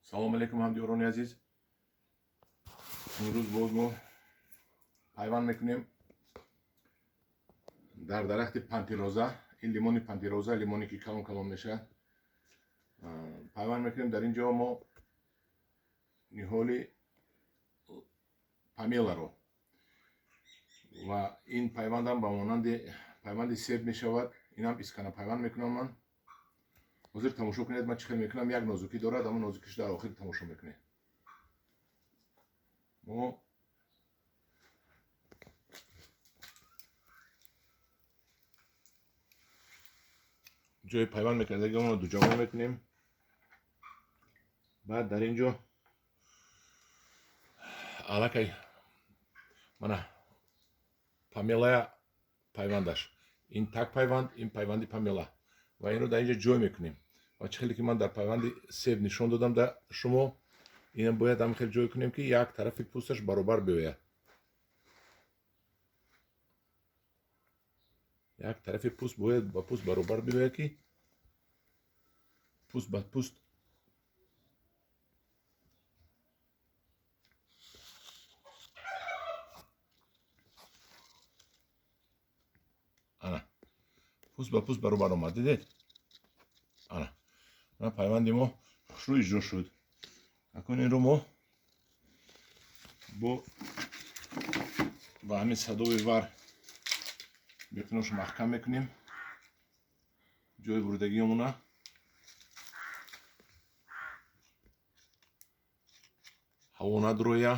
Салом алейкум, ҳамдиёрони азиз. Имрӯз боз мо пайванд мекунем дар дарахти пантироза. Ин лимони пантироза, лимоне ки калон калон мешавад, пайванд мекунем. Дар ин ҷо мо ниҳоли памеларо ва ин пайвандам ба монанди пайванди себ мешавад. Инам искана пайванд мекунам ман. Ҳозир тамошо кунед, ман чӣ хел мекунам. Як нозукӣ дорад, аммо нозукиш дар охир тамошо мекунед. Мо ҷои пайванд мекардагиамонро дуҷамон мекунем. Баъд дар ин ҷо аллакай мана памелая пайвандаш, ин так пайванд, ин пайванди памела ва инро дар ин ҷо ҷой мекунем. Ва чӣ хеле ки ман дар пайванди себ нишон додам дар шумо, инам бояд ҳамин хел ҷой кунем, ки як тарафи пӯсташ баробар биёяд. Як тарафи пӯст бояд ба пӯст баробар биёяд, ки пӯст ба пӯст ана пӯст ба пӯст баробар омад. Дидед? Ана ана пайванди мо хушрӯ иҷро шуд. Акнун инро мо бо ба ҳамин садои вар беқинош маҳкам мекунем ҷои бурдагиамона. Ҳаво надроя,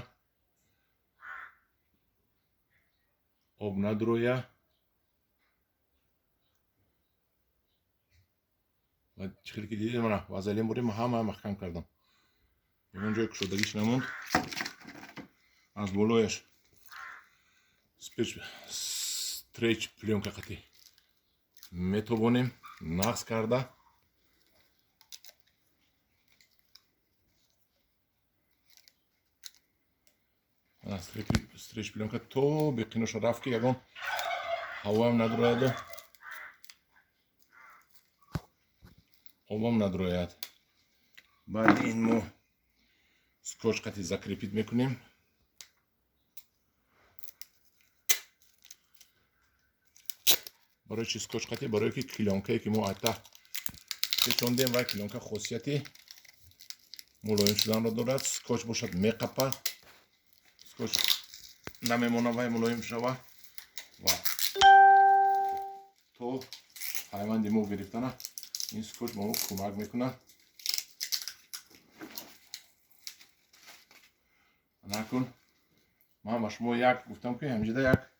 об надроя. Ва чӣ хеле ки дидед, мана вазалин бурем, ҳама маҳкам кардам, ягон ҷои кушодагиш намонд. Аз болояш стрейч плёнка қатӣ метобонем нақс карда. Стрейч плёнка то беқиноша рафт, ки ягон ҳавоам надрояду обам надрояд. Баъди ин мо скотч қати закрепить мекунем. Барои чи скотч қати? Барое ки клёнкае ки мо айта печондем, вай клёнка хосияти мулоим шуданро дорад. Скотч бошад, меқапад, скотч намемона вай мулоим шава. Ва то пайванди мо гирифтана ин скотч ба мо кӯмак мекунад. Накун, ман ба шумо як гуфтам, ки ҳамҷида як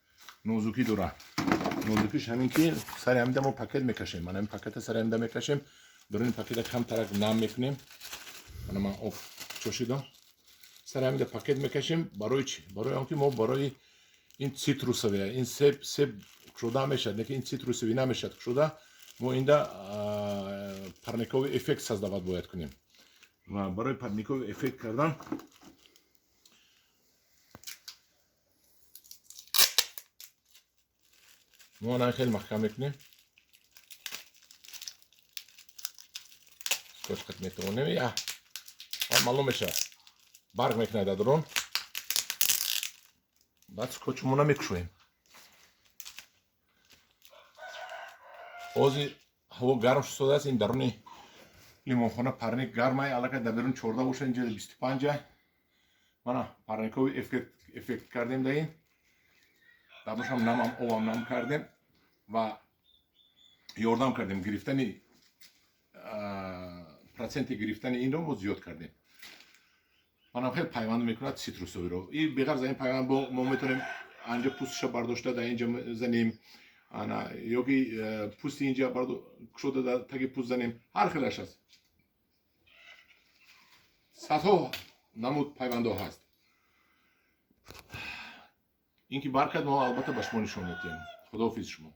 нозукӣ дорад. Нозукиш ҳамин ки сари ҳамида мо пакет мекашем. Мана ҳамин пакета сари ҳамида мекашем. Даруни пакета камтарак нам мекунем. Мана ман об чошидам. Сари ҳамида пакет мекашем. Барои чӣ? Барои он ки мо барои ин цитрусовия, ин себ, себ кушода мешавад, лекин ин цитрусовӣ намешавад кушода. Мо инда парниковый эффект создавать бояд кунем. Ва барои парниковый эффект кардан мо ана хеле маҳкам мекунем. Скотч қат метавонем. Я маълум мешавад, барг мекунад дар дарун. Баъд скотчмона мекушоем. Ҳозир ҳаво гарм шудааст. Ин даруни лимонхона парник гармай, аллакай дар берун 14 боша, инҷа 25. Мана парниковый эффект кардем дар ин дарунашам, намам обам нам кардем ва ёрдам кардем гирифтани проценти гирифтани инро мо зиёд кардем. Манам хеле пайванд мекунад цитрусовиро. И беғарз ин пайванд бо мо метавонем анҷа пӯсташа бардошта дар инҷа занем, ана ё ки пӯсти инҷа кушода дар таги пӯст занем. Ҳар хелаш аст, садҳо намуд пайвандҳо ҳаст. Ин ки баркад, мо албатта ба шумо нишон медиҳем. Худоҳофиз шумо.